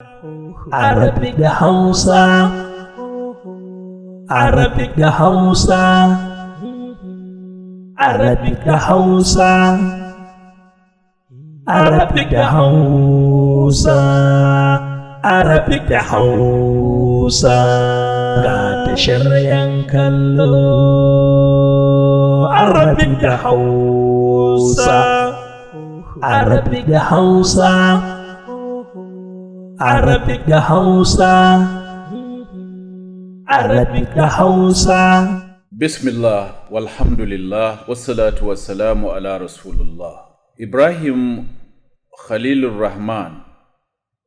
Arabic da Hausa, Arabic da Hausa, Arabic da Hausa, Arabic da Hausa, Arabic da Hausa. Ga tashar 'yan kallo, Arabic da Hausa, Arabic da Hausa. Arabic da Hausa, Arabic da Hausa. Bismillah, walhamdulillah, wassalatu wassalamu ala Rasulullah. Ibrahim Khalilur Rahman,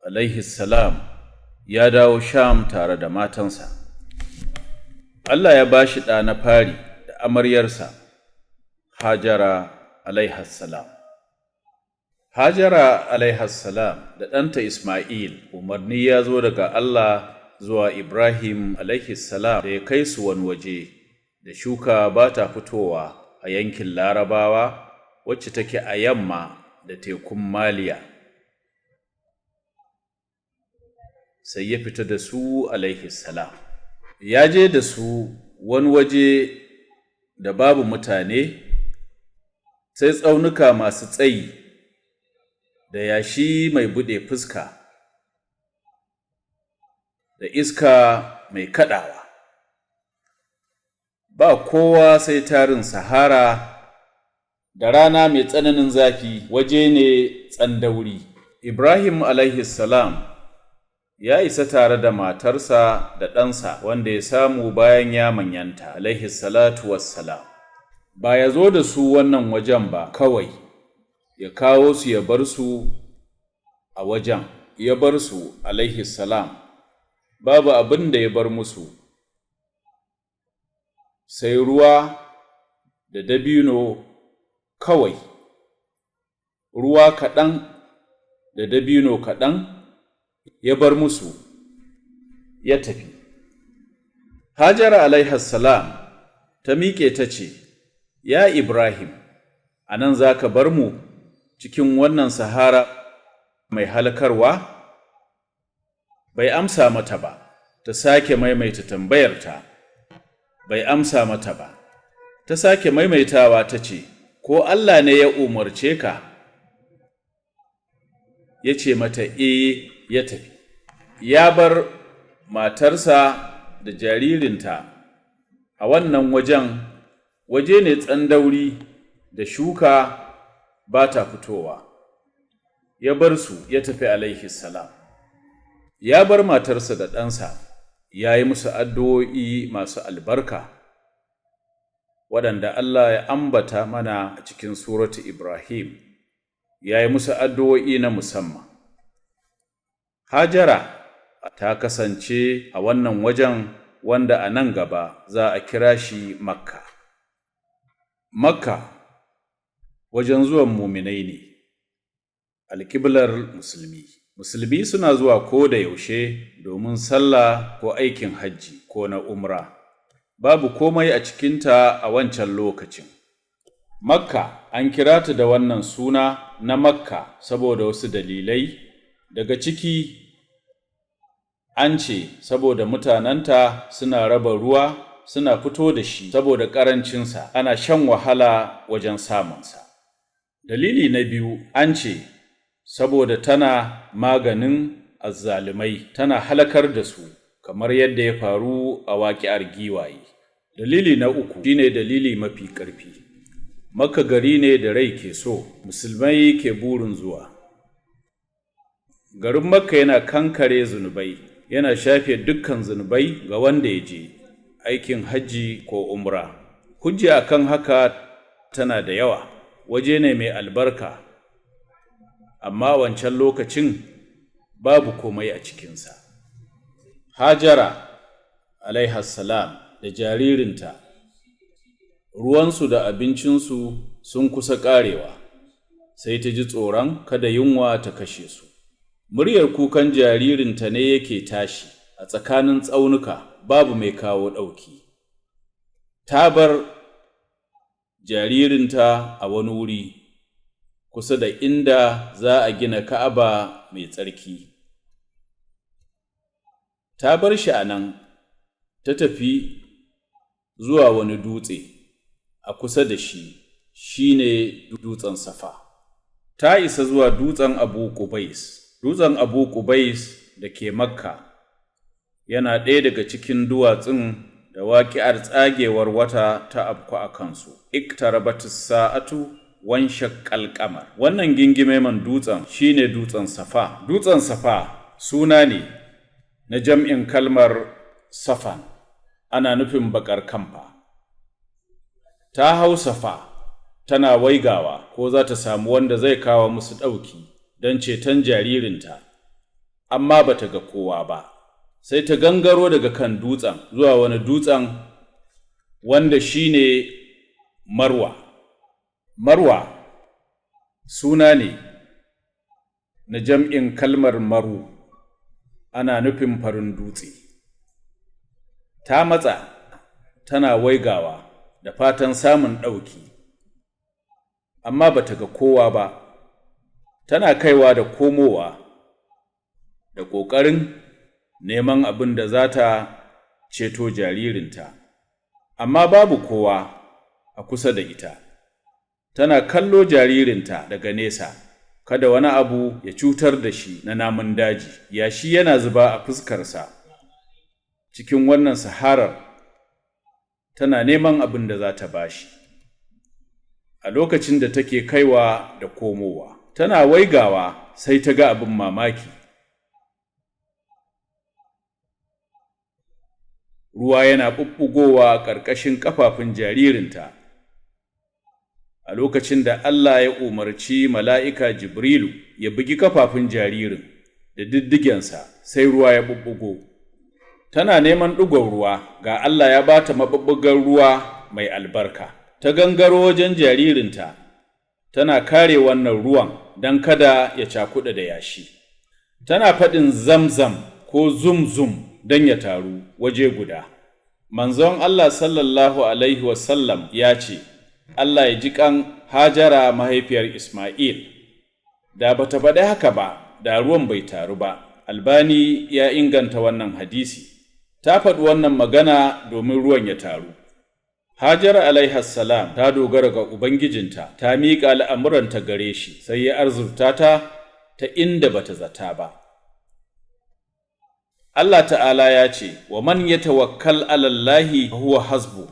alaihi salam, ya dawo Sham tare da matansa. Allah ya ba shi ɗa na fari da amaryarsa, Hajara alaihi salam. Hajara salam da ɗanta Ismail, umarni ya zo daga Allah zuwa Ibrahim salam da ya kai su wani waje da shuka ba ta fitowa a yankin Larabawa, wacce take a yamma da tekun Maliya. Sai ya fita da su salam. Ya je da su wani waje da babu mutane, sai tsaunuka masu tsayi da yashi mai buɗe fuska, da iska mai kaɗawa. Ba kowa sai tarin sahara da rana mai tsananin zafi, waje ne tsandauri. Ibrahim alaihi salam ya isa tare da matarsa da ɗansa wanda ya samu bayan ya manyanta, alaihi salatu wassalam. Ba ya zo da su wannan wajen ba kawai, ya kawo su ya bar su a wajen, ya bar su alaihi salam, babu abin da ya bar musu, sai ruwa da dabino kawai, ruwa kaɗan da dabino kaɗan ya bar musu, ya tafi. Hajara alaihi salam ta miƙe ta ce, "Ya Ibrahim, a nan za ka bar mu cikin wannan sahara mai halakarwa?" Bai amsa mata ba, ta sake maimaita tambayarta, bai amsa mata ba. Ta sake maimaitawa ta ce, "Ko Allah ne ya umarce ka?" Ya ce mata, "E," ya tafi. Ya bar matarsa da jaririnta a wannan wajen, waje ne tsandauri da shuka ba ta fitowa. Ya bar su ya tafi alaihi salam. Ya bar matarsa da ɗansa, ya yi musu addu'o'i masu albarka, waɗanda Allah ya ambata mana a cikin Suratu Ibrahim, ya yi musu addu'o'i na musamman. Hajara ta kasance a wannan wajen wanda a nan gaba za a kira shi Makka. Makka wajen zuwan muminai ne, alƙiblar musulmi. Musulmi suna zuwa ko da yaushe domin sallah ko aikin hajji ko na umra. Babu komai a cikinta a wancan lokacin. Makka an kira ta da wannan suna na Makka saboda wasu dalilai, daga ciki an ce saboda mutanenta suna raba ruwa suna fito da shi saboda ƙarancinsa, ana shan wahala wajen samunsa. Dalili na biyu an ce saboda tana maganin azzalumai, tana halakar da su, kamar yadda ya faru a waƙi'ar giwaye. Dalili na uku shine dalili mafi ƙarfi. Makka gari ne da rai ke so, musulmai ke burin zuwa. Garin Makka yana kankare zunubai, yana shafe dukkan zunubai ga wanda ya je aikin hajji ko umra. Hujja akan haka tana da yawa, waje ne mai albarka, amma wancan lokacin babu komai a cikinsa. Hajara salam da jaririnta, ruwansu da abincinsu sun kusa ƙarewa, sai ta ji tsoron kada yunwa ta kashe su. Muryar kukan jaririnta ne yake tashi a tsakanin tsaunuka, babu mai kawo ɗauki. Ta bar jaririnta a wani wuri kusa da inda za a gina Ka'aba mai tsarki. Ta bar shi a nan, ta tafi zuwa wani dutse a kusa da shi, shi ne Dutsen Safa. Ta isa zuwa Dutsen Abu Qubais. Dutsen Abu Qubais da ke Makka yana ɗaya daga cikin duwatsun da waƙi'ar tsagewar wata ta afku a kansu. Iqtarabatis sa'atu wan shaqqal qamar. Wannan gingimemen dutsen shine Dutsen Safa. Dutsen Safa suna ne na jam'in kalmar safan, ana nufin baƙar kamfa. Ta hau Safa tana waigawa ko za ta samu wanda zai kawo musu ɗauki don ceton jaririnta, amma ba ta ga kowa ba. Sai ta gangaro daga kan dutsen zuwa wani dutsen wanda shine Marwa. Marwa suna ne na jam'in kalmar maru, ana nufin farin dutse. Ta matsa tana waigawa da fatan samun ɗauki, amma ba ta ga kowa ba. Tana kaiwa da komowa da ƙoƙarin neman abin da za ta ceto jaririnta, amma babu kowa a kusa da ita. Tana kallo jaririnta daga nesa, kada wani abu ya cutar da shi na namun daji. Yashi yana zuba a fuskarsa cikin wannan saharar, tana neman abin da za ta bashi. A lokacin da take kaiwa da komowa, tana waigawa sai ta ga abin mamaki. Ruwa yana ɓuɓɓugowa ƙarƙashin ƙafafun jaririnta. A lokacin da Allah ya umarci mala'ika Jibrilu ya bugi ƙafafun jaririn da diddigensa, sai ruwa ya ɓuɓɓugo. Tana neman ɗigon ruwa, ga Allah ya ba ta maɓuɓɓugar ruwa mai albarka. Ta gangaro wajen jaririnta, tana kare wannan ruwan don kada ya cakuɗa da yashi. Tana faɗin zamzam ko zum-zum don ya taru waje guda. Manzon Allah sallallahu Alaihi wasallam ya ce, Allah ya ji ƙan Hajara mahaifiyar Ismail. Da ba ta faɗi haka ba, da ruwan bai taru ba. Albani ya inganta wannan hadisi. Ta faɗi wannan magana domin ruwan ya taru. Hajara alaihassalam ta dogara ga Ubangijinta, ta miƙa al'amuranta gare shi, sai ya arzurta ta ta inda bata zata ba. Allah ta'ala ya ce, wa man ya tawakkal alallahi huwa hasbu.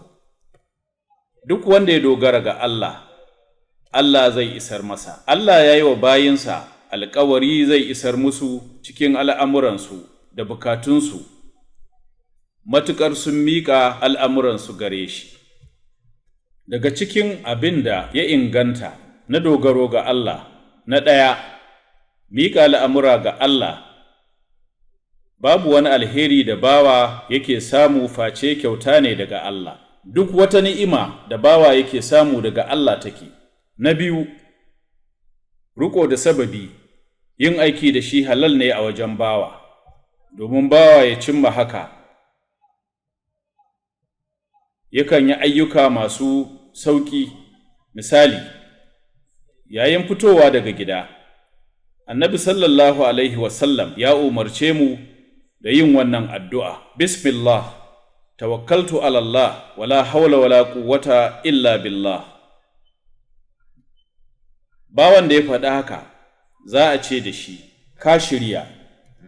Duk wanda ya dogara ga Allah, Allah zai isar masa. Allah ya yi wa bayinsa alkawari zai isar musu cikin al'amuransu da bukatunsu, matuƙar sun miƙa al'amuransu gare shi. Daga cikin abin da ya inganta na dogaro ga Allah, na ɗaya, miƙa al'amura ga Allah. Babu wani alheri da bawa yake samu face kyauta ne daga Allah. Duk wata ni'ima da bawa yake samu daga Allah take. Na biyu, riƙo da sababi, yin aiki da shi halal ne a wajen bawa, domin bawa ya cimma haka, yakan yi ayyuka masu sauƙi. Misali, yayin fitowa daga gida, Annabi sallallahu Alaihi wasallam ya umarce mu da yin wannan addu'a. Bismillah, tawakkaltu ala Allah, wala haula wala quwwata illa billah. Bawan da ya faɗi haka, za a ce da shi, ka shirya,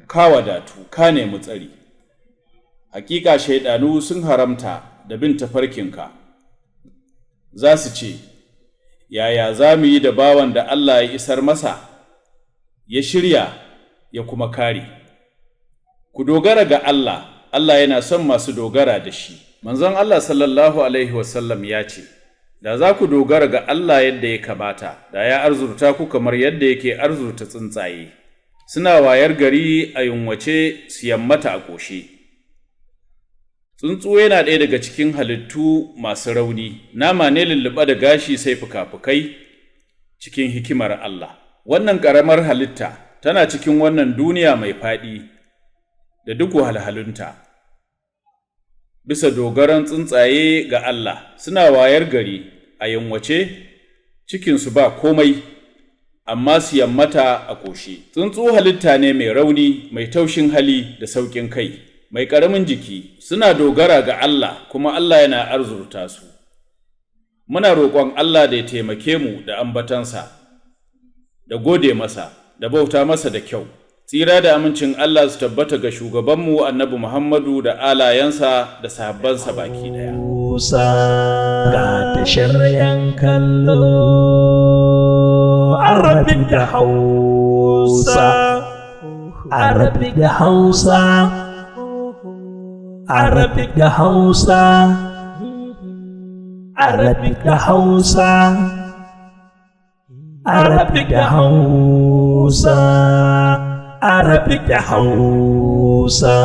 ka wadatu, ka nemi tsari. Hakika shaiɗanu sun haramta da bin tafarkinka. Za su ce, yaya za mu yi da bawan da Allah ya isar masa, ya shirya, ya kuma kare. Ku dogara ga Allah, Allah yana son masu dogara da shi. Manzon Allah sallallahu Alaihi wasallam ya ce, da za ku dogara ga Allah yadda ya kamata, da ya arzurta ku kamar yadda yake arzurta tsuntsaye. Suna wayar gari a yunwace su yammata a ƙoshe. Tsuntsu yana ɗaya daga cikin halittu masu rauni, nama ne lulluɓe da gashi sai fuka-fukai cikin hikimar Allah. Wannan ƙaramar halitta tana cikin wannan duniya mai faɗi da duk wahalhalunta. Bisa dogaron tsuntsaye ga Allah, suna wayar gari a yunwace, cikinsu ba komai, amma su yammata a ƙoshe. Tsuntsu halitta ne mai rauni, mai taushin hali da sauƙin kai. mai ƙaramin jiki, suna dogara ga Allah kuma Allah yana arzurta su. Muna roƙon Allah da ya taimake mu da ambatansa, da gode masa, da bauta masa da kyau. Tsira da amincin Allah su tabbata ga shugabanmu Annabi Muhammadu da alayensa da sahabbansa baki ɗaya. Hausa ga tashar yan kallo Arabic da Hausa Arabic da Hausa Arabic da Hausa Arabic da Hausa Arabic da Hausa Arabic da Hausa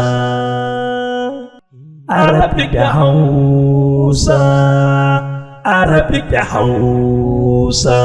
Arabic da Hausa Arabic da Hausa.